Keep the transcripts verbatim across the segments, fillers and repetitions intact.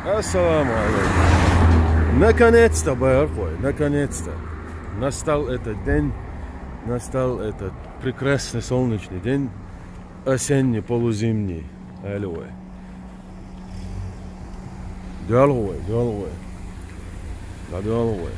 Ассаламу алейкум. Наконец-то, баьрхой, наконец-то. Настал этот день, настал этот прекрасный солнечный день, осенний, полузимний. Алло. Дёлгой, дёлгой. Да дёлгой.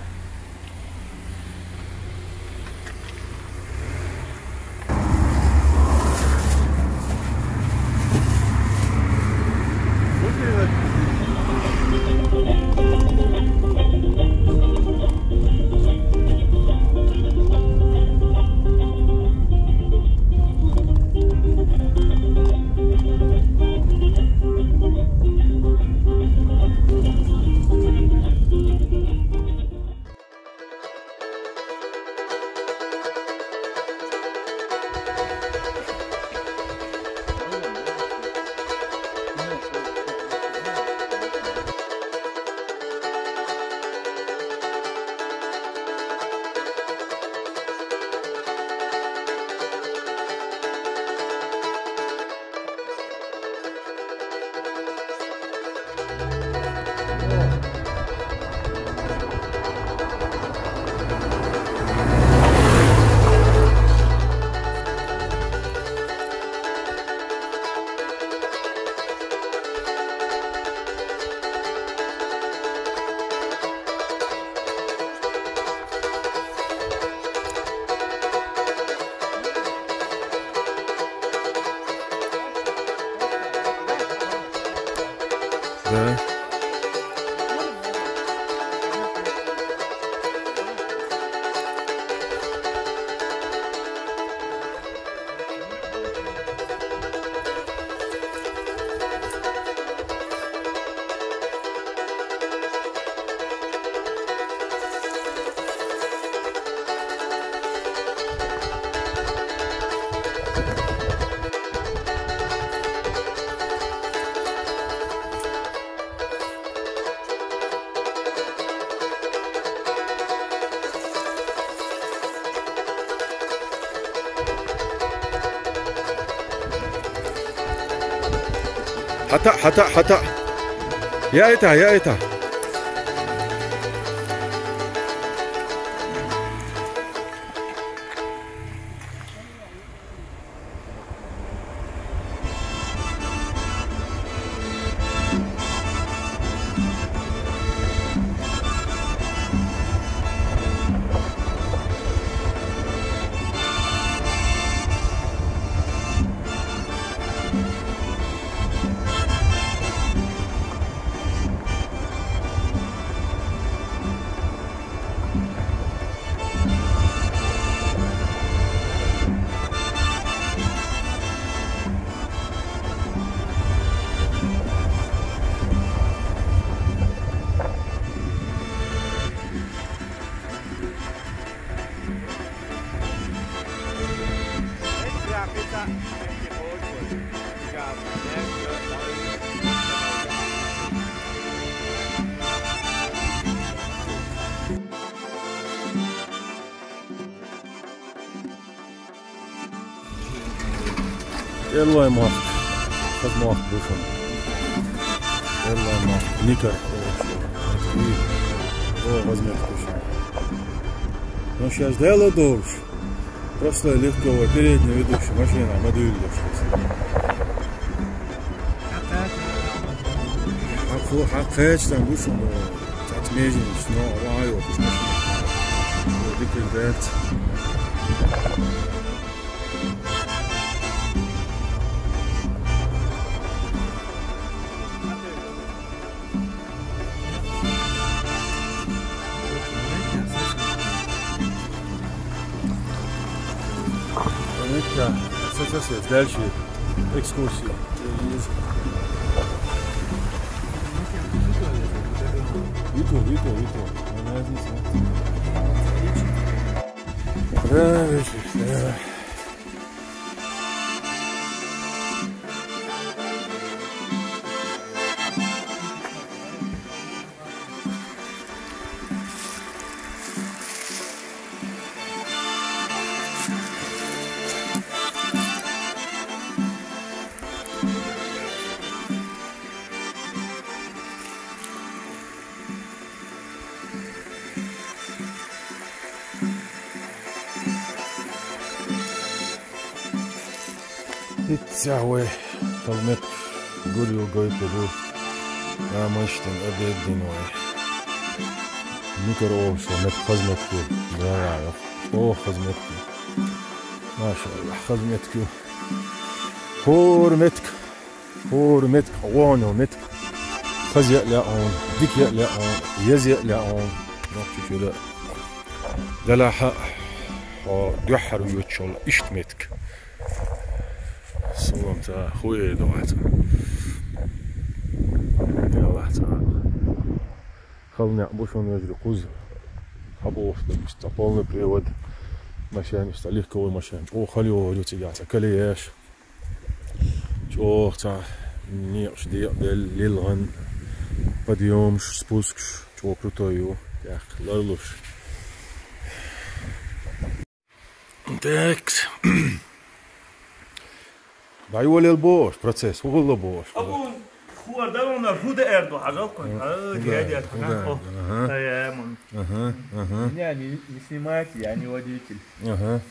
Да. Хата, хата, хата. Я это, я это. Эллай махт. Хаз махт бушун. Эллай махт. Никак. О, возьмёт бушун. Ну, сейчас дело дольше. Просто легковой, передний ведущий машина, модуль дольше. Хакъ, хакъ, там бушун. Чач межин, но, вай, вот, машина. Вот, дикий дед. Дальше экскурсии. Виту, Виту, Виту. Разница. Да, видишь, да. Иццяхь вай, хаза меттигаш гур ю, гойтур ю. Амма иштта обед дина вай. Микар олуш ю, меттиг, хаза меттиг ю. Да, да, да. О, хаза меттиг ю. Машаллах, хаза меттиг ю. ХӀора меттиг. ХӀора меттиг, хьо вон йолу меттиг. Хаза яа лаьа хьуна, дика яа лаьа хьуна, еза яа лаьа хьуна. Нохчийчуьра делахь а, хьо дуьххьара воьдуш йолу иштта меттиг. Суна ца хӀун эр ду ахь ца. Делахь ца. Хала некъ бу шуна, вежарий, кхуза. Хьабохуш дерг ца полный привод. Машенаш ца легковой машен. ЧӀогӀа хала йогӀур ю цигахь ца кале еш. ЧӀогӀа цхьа некъаш декъаделла, лилгӀан, подъёмаш, спускаш, чӀогӀа крутой ю, тӀаккха ларлуш. Текс. ДӀайолаелла бохуш процесс, хӀун хилла бохуш? Абу хӀор даронаш хӀун деар ду хьажал кхуьнга? Хьа, хӀун деар, хӀун деар, хьа. Аха. Ай, ай, мун. Аха, аха. Не, не, не снимайте, я не водитель. Аха.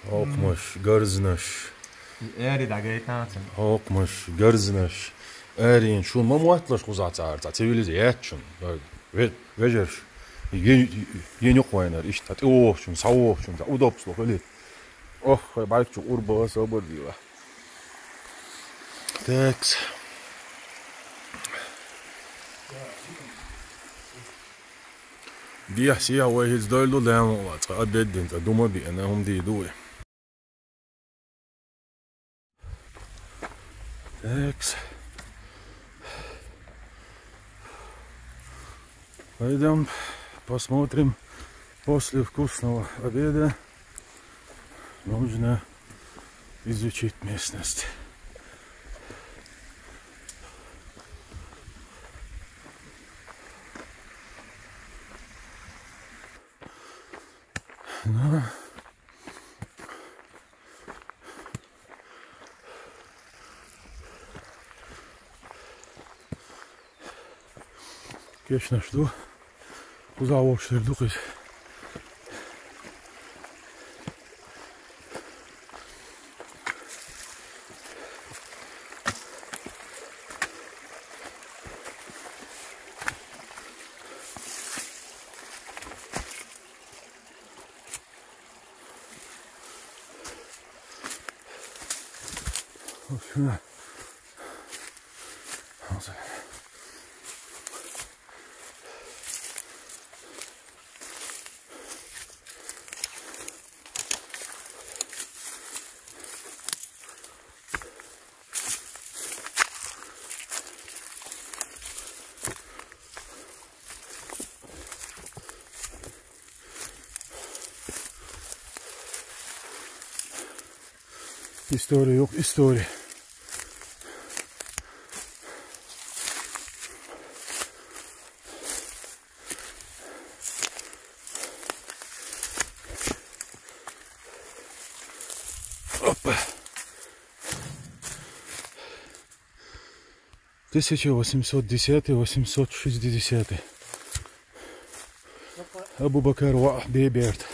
Хьокхамаш, гарзнаш. Ари дагайтанца. Хьокхамаш, гарзнаш. Арина, шуна ма мотталаш кхузахь цара, цхьа цивилиза яц шуна. Ве-, вежарш. Е-, е-, е юкъа вайнара, иштта, тӀе вогӀучун, схьавогӀучун, удобство хили. Ох, хай бӀаьрг чу къурба, собар дийла. Текс. Дехьа-сехьа вай хӀинца дойла ду, лаьмна вац, цкъа обед дина, цкъа дума биъна, хӀума дийр ду вай. Текс. Пойдём посмотрим. После вкусного обеда нужно изучить местность. Ну. Кешнаш ду. Кхузахь воккхуш дерг ду кхуза. Вот сюда. Вот. История, ёк, история. Опа. Тысяча восемьсот десятый, восемьсот шестидесятый. Абу-Бакар ва Беберт.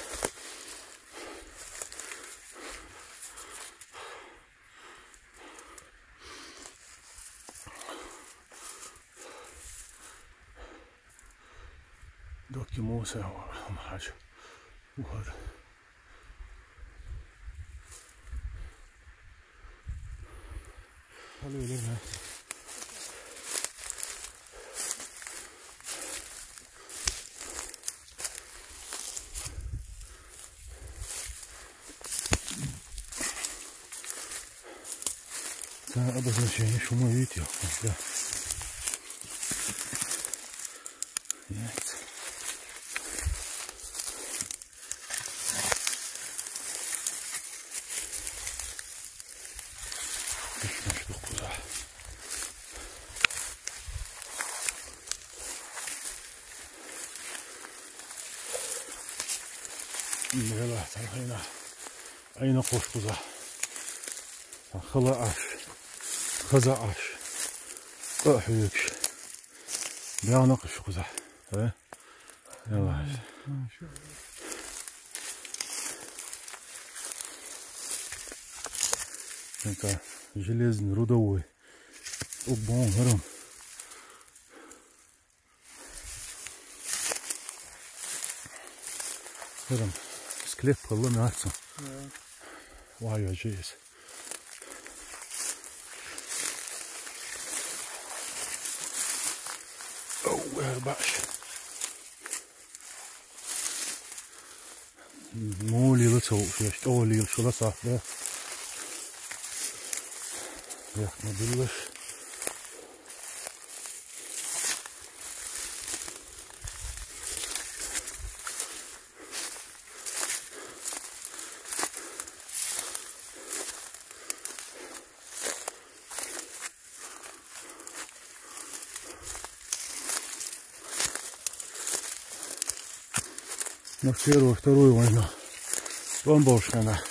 Докки Муса ва Хьажа. Ухар. Хьалуьйла. Да, обозначение шума видите. Да. Нет. Кешнаш ду кхузахь. Нела, цхьана хӀайна. Ӏайна кхуш кхузахь. Хала Ӏаш. Хаза Ӏаш. Къа а хьоьгуш. БегӀна кхуш кхузахь. Э? Яллахь. Така, железный, рудовой. Уг бон, гьарам. Гьарам. Склеп хилла мягӀа цун. Да. Вай, вай, жесть. Оу, вай, баш. Молила ца вуш, я что лил, шула сахда. Ях, мобилаш. На первую, вторую войну. Бомбошка она.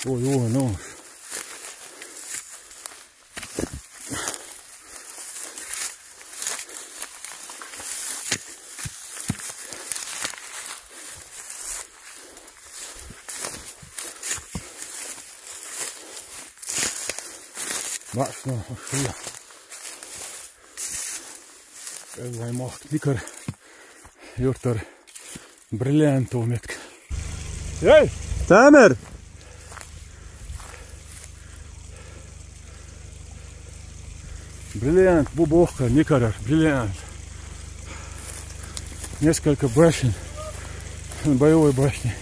Ой, ой, ну. Баш, ну, шула. Эллай мохк никар. Юртар. Бриллиантов метка. Эй! Тамер! Бриллиант, бу бохка, никарар, бриллиант. Несколько башен боевой башни.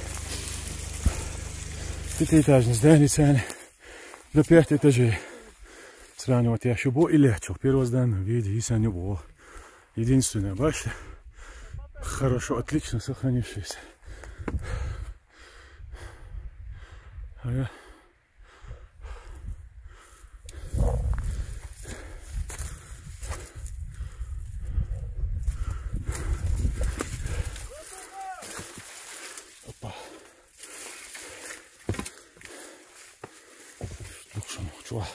Пятиэтажное здание цены. До пять этажей. Сравнивать я ещё бо или чё? Первое здание в виде, если не было. Единственное, башня. Хорошо, отлично сохранившаяся. Ага. Опа. Слушай, ну, чё?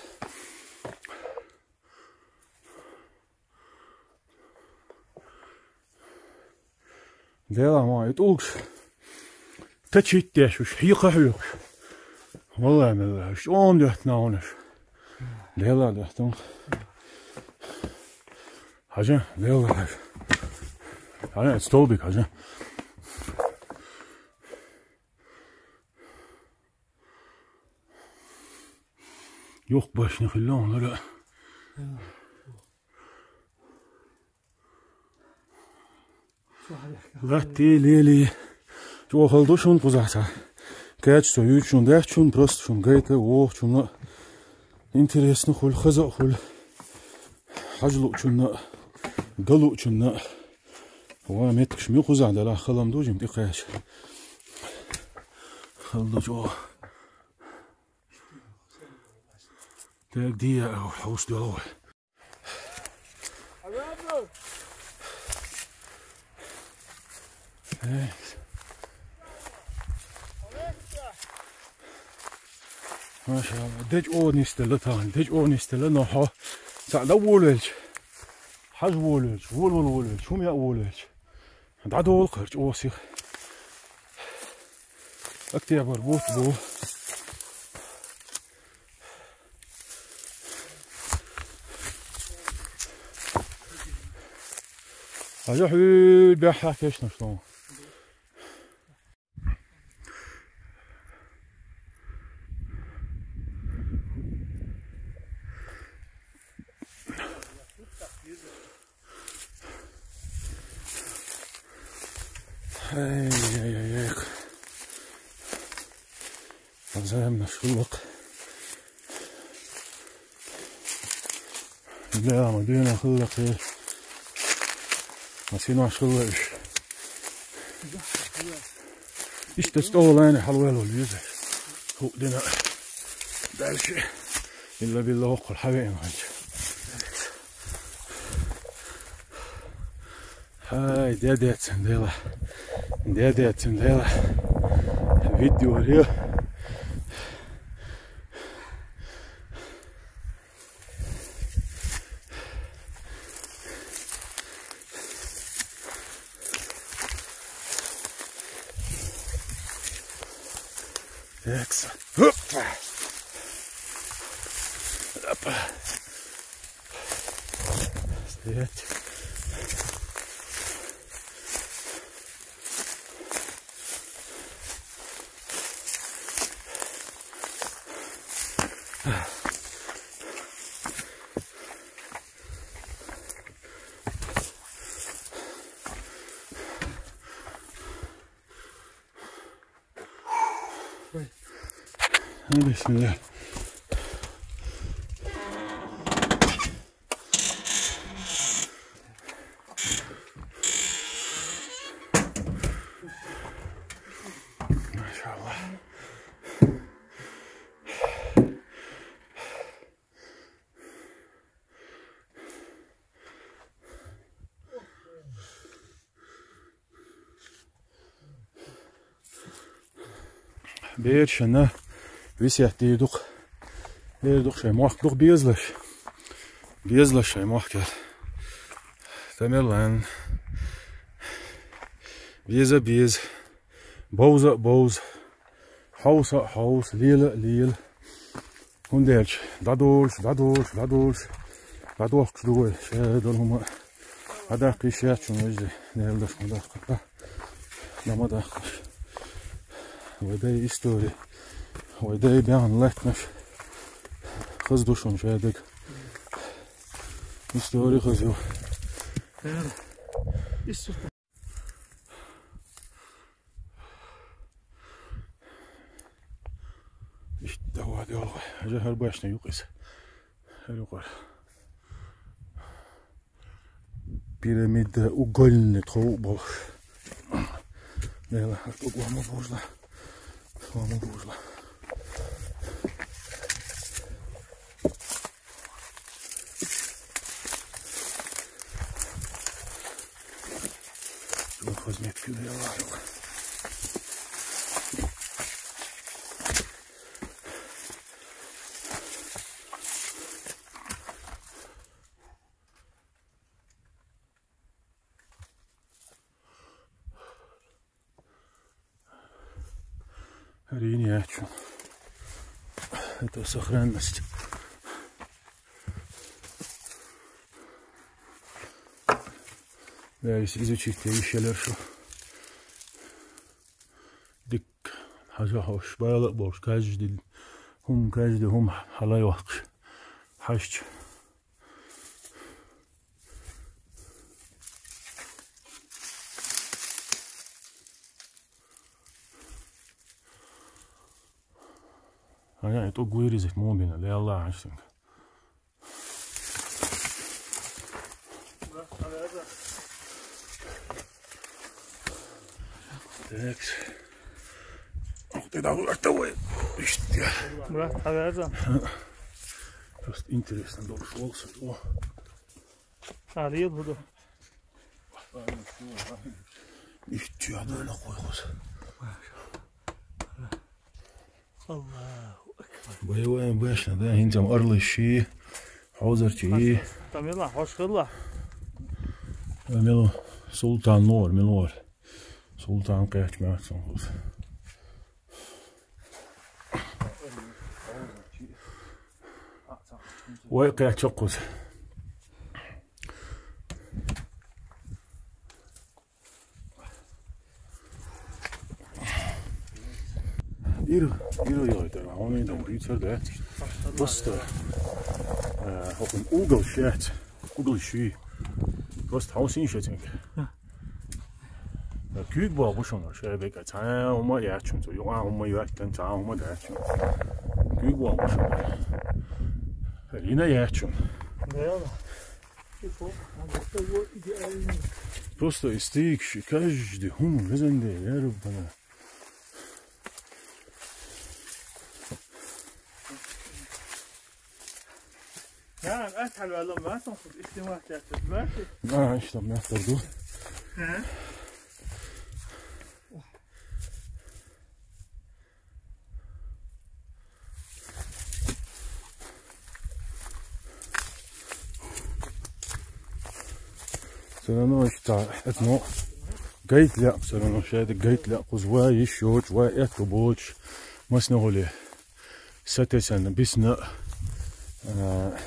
Дела ма, это улкш. Тачит деш уж, хьийха хьуьйхуш. Валлай, мелла, уж чӀом доьттина хьуна уж. Дела доьттина. Хьажа, дела хьажа. Хьажа, столбик хьажа. Юха башня хилла хьуна лара. Латти, лели. ЧӀохал ду шун кхузахь ца. Качество юьйцу шун, даьччун, просто шун гайта, вохчунна. Интересно хуьлу, хаза а хуьлу. Хьажа луучунна, га луучунна. Ва метташ ми кхузахь дала халам ду жим тӀекхаьча. Хала ду чӀо. Тек дия хьовс дола вай. Машалла, дечӀо нисдала тахана, дечӀо нисдала, но хьо цхьаъ дан волавелча, хьажа волавелча, волавала волавелча, хӀума яа волавелча. ДӀадолу кхара чӀогӀа сиха. Октябрь бутт бу. Хьажа хьуьйра баьхьа кешнаш лун. Ай-яй-яй-яй. Хаза ямнаш хӀуллакх. Бля, ма дуьйна хӀуллакх. Ма синош хӀулла уьш. Иштта столайна хьалавелла веза. ХӀуъ дина. Дальше. Илла билла воккхур хьавеана хӀанча. Хьай, де децин дела. Де децин дела. Видео ре. Экса. Хоппа. Опа. Стоять. Ой. Ну, бисмилля. Машалла. Берашна весет дийр ду-кх. Эр ду-кх шоай мохк ду-кх безалаш. Безалаш шоай мохк яр. Тамерлан. Беза а беза. Бовза а бовза. Хьовса а хьовса, лела а лела. ХӀунда аьлча дӀадолаш, дӀадолаш, дӀадолаш, дӀадохкаш ду вай, шадолу хӀума. ДӀадаккха йиш яц шуна, вежарий, Делан дуьхьа ма даккха. ДӀа ма даккхалаш. Вай дай истори, вай дай баьхна латтанаш. Хаза ду шуна шадерг. Истори хаза ю. Иштта вада йолу. Хьажа, хӀара башня ю-кх иза. ХӀара юкъара. Пирамида угольный тхов а болуш. Дела, хӀара тӀуг ван ма божла. Ван ма божла. Чохь хаза меттиг ю, Дела. ХӀара йина яц шуна. Это сохранность. Ваьллис изучить йиш елира шу. Дикка хьажа хьовш, бала а болуш, каждый хӀума, каждый хӀума хьала йоккхуш. Хьаьжча. Ай, ай, тӀуг виризит муха бина, лелла хьаьжчинга. Текс. Ух ты, да, это вы. Иштта. Брат, хьаверза. Просто интересно, долуш волу сан. О. Царел хӀу ду. Иштта я дона кхойхуз. Аллаху акбар. Боевая башня, да, хӀинца ам арлашший, хьозарчий. Тамила, хьош хилла. Мила, султан лор, мила лор. Султан кхечмаьццун хуз. Вай кхеча кхуз. Ира, ира йой, тара, хьуна дам, дуьйцар дац. Просто, э, хӀокхун угол шац, угол шуй. Просто хьовсийша цуьнга. Куьйга боху бу шуна, шайн бекӀа цхьа хӀума а яц шуна, цу юкъа хӀума а йоьттина, цхьа хӀума а дац шуна. Куьйга боху бу шуна. Рина яц шуна. Просто и стикши, каждый хӀума, везан де, я Раббана. Ха, ас хьалваьлла ма сан худ, иштта ма тешаш, ма ши? А, иштта ма тардо. Ха? Всё равно иштта, это, ну, гайта лаьа, всё равно, шайда гайта лаьа, кхуза вай йиш йоцуш, вай аьтто боцуш, масне гӀоле. Соответственно, бисна, А,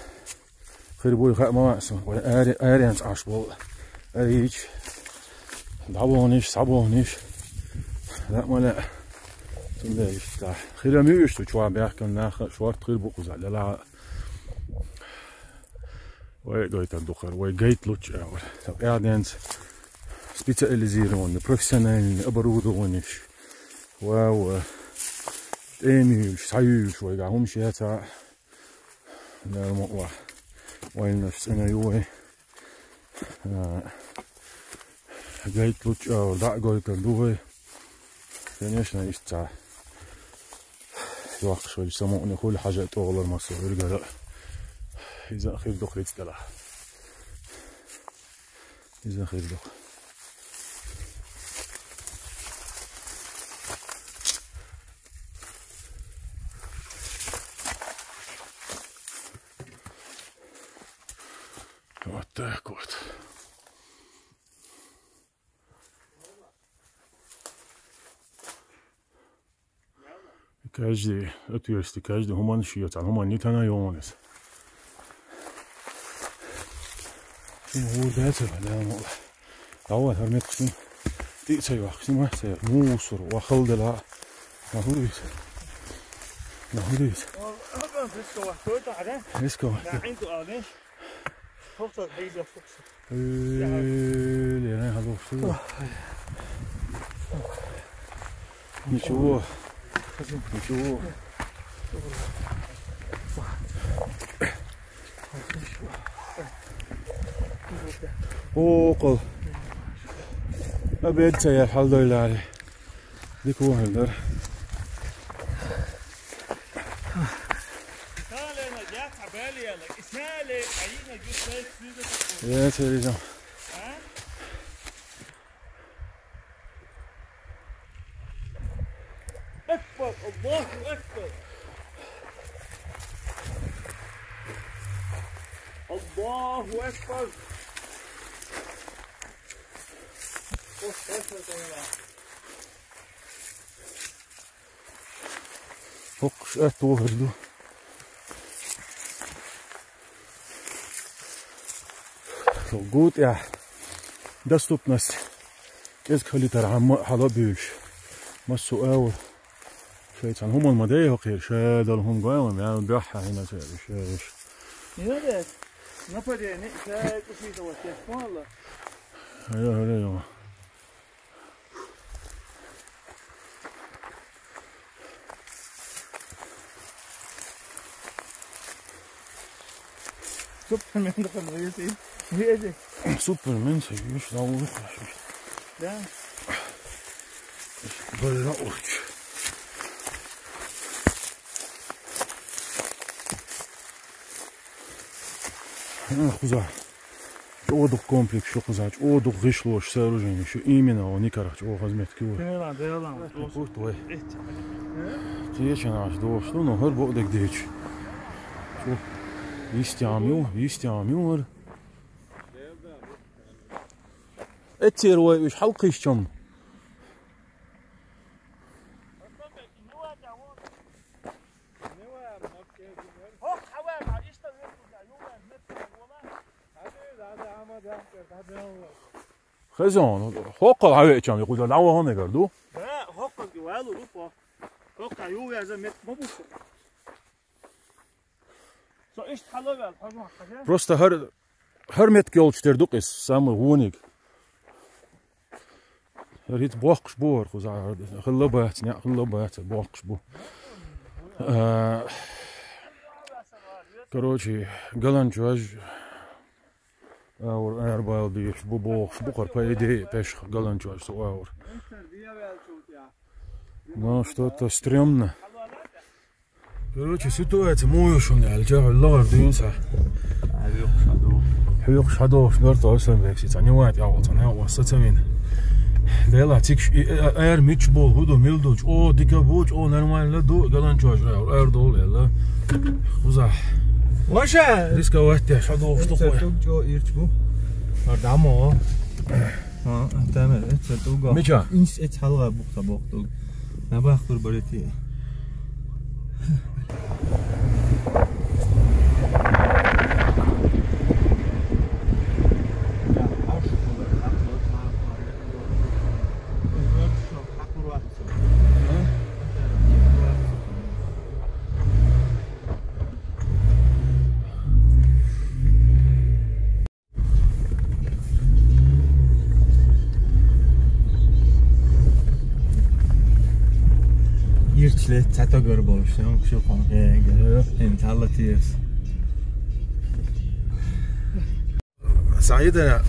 хир буй хаьа ма ваьа суна, вай аре-, аренца Ӏаш болу. Арийча, дӀабохниш, схьабохниш. Лаьа ма лаьа. Цундела иштта. Хир ма ю уьш цу чохь баьхкина нах а, шорта хир бу кхузахь, делахь а. Вай а гойтур ду хӀара, вай гайта лучча агӀор. Сан къаьхьа денца специализированный, профессиональный оборудованеш. Вау, тӀемаш, схьаюьйлуш вайгахь хӀумаш яц а. Нерма вахь. Вайнаш цӀена ю вай. А, гайта лучча агӀор, дӀа а гойтур ду вай. Конечно, иштта ца йоккхуш вай самукъане хуьлу хьажа а тӀехула массо а виргара. Иза а хир ду хӀинца делахь. Иза хир ду. Вот так вот. Каждый отверстие, каждый хӀуманаш ю, цхьана хӀуманна йитина йогӀу иза. Шуна гӀур дац, Дала мукъ лахь. ДӀавала хӀара меттиг шуна. ТӀе а ца йоккхуш, нима а ца яр. Мусор, вахал дела. Нахула виса. Нахула виса. Рисковать. Э, лерай, хьалуш ду. Ничего. Ничего. Окъал. Обед ца яр хьал дойлари. Дика ву хӀара дара. Я, церизам. أكبر، الله أكبر. الله أكبر. أوه، أكبر يا جماعة. ХӀокхуш атта вохуш ду. Гу тӀехь доступность кӀезиг хилийтархьама хьала а буьйлуш. Массо а агӀор. Шайн цхьана хӀуманна ма дайа хӀокхера, ша долу хӀума гой ван, мел боьххьа хӀинца а, ша, ша. Нападение, ша кусийта вот я, валла. Ай, ай, ай, ай. Супермен дахана веси. Веси. Супермен са юш лаву. Да. Бара уч. Кхуза. ЧӀогӀа дукха комплекс ю кхуза, чӀогӀа дукха гӀишлош сооруженеш ю, именно вон никарах чӀогӀа хаза меттиг ю. Делан, делан. Кхуза вай. Кхечанаш дош ду, но хӀара бакъдерг дийцича. Йистехь ю, йистехь ю хӀара. Эццера вай уьш хьалкхийсча-м. Хезон, хӀокхал хьавеачам, кхуза дӀавахана мегар ду? Да, хӀокхалги валур ву хӀо. ХӀокхал юхавеза мет ма бу со. Со иштта хьалаваьлла, хьо ма хьажа. Просто хӀара, хӀара меттиг йолчу тера ду-кх иза, самый вониг. ХӀара хӀинца боккхуш бу хӀара кхузахь, хӀара хилла бац, неӀ хилла бац, боккхуш бу. А, короче, галанчож агӀор арабала бийраш бу бохуш бу хӀара, по идее, пешах галанчож цу агӀор. Ну, что-то стрёмно. Короче, ситуация муха ю шуна аьлча, хьуьлла гӀар дуьйна сан. Хьоькхуш хьадохуш дара тхо Арсанбекси, цхьа ниват яхьа, цхьа нагӀа васса ца вина. Делахь цигаш и, и, а, ара мича болу, хӀу ду, мила ду, чӀогӀа дика бу, чӀогӀа нормально ду, галанчож ара, ара долу аьлла. Кхузахь. Ваша! Рисковать деш хьадохуш ду хӀой. Чу ирча бу. Ара дӀа мо. А, тамам, эца дуга. Мича? Инс эц хьалха бухта бохтуг. Набахтур барити. Шлет цатогор болуш, сон кшу конкрет. Эн талатиес. Саидана,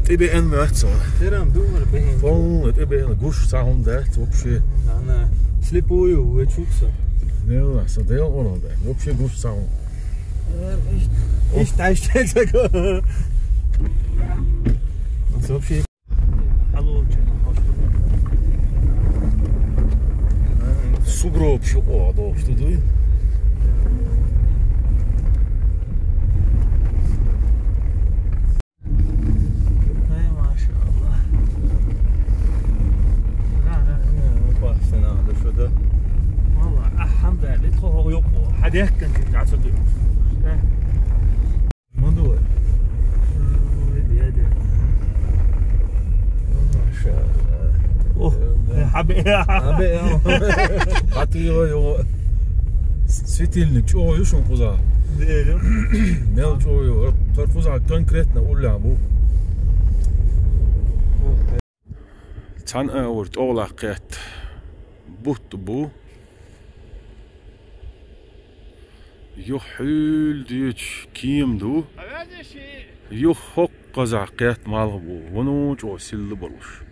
тебе эн мацо. Терам думар бен. Пол, тебе эн гуш саун да, вообще. Ана, слепую, вечукса. Не, са дел орон да. Вообще гуш саун. Иш тайш чек. Вообще. Сугроб şu o, doğru değil. Ай, машалла. Бахсана да шуда. Валла, ахам да, лит хо йок. Хадяк кан жин жаса дуй. Мандуй. Ой, дядя. Машалла. О, хабе. Хабе. Хату йо йо. Светильник чо ю шун куза. Дядя. Мел чо ю. Тор куза конкретно улля бу. Цан авур тӀогӀлаккхет бутт бу. Юхь хьуьл дуьйцу кийма ду. Юхь хӀокхузахь кхет малх бу, вуно чӀо силла болуш.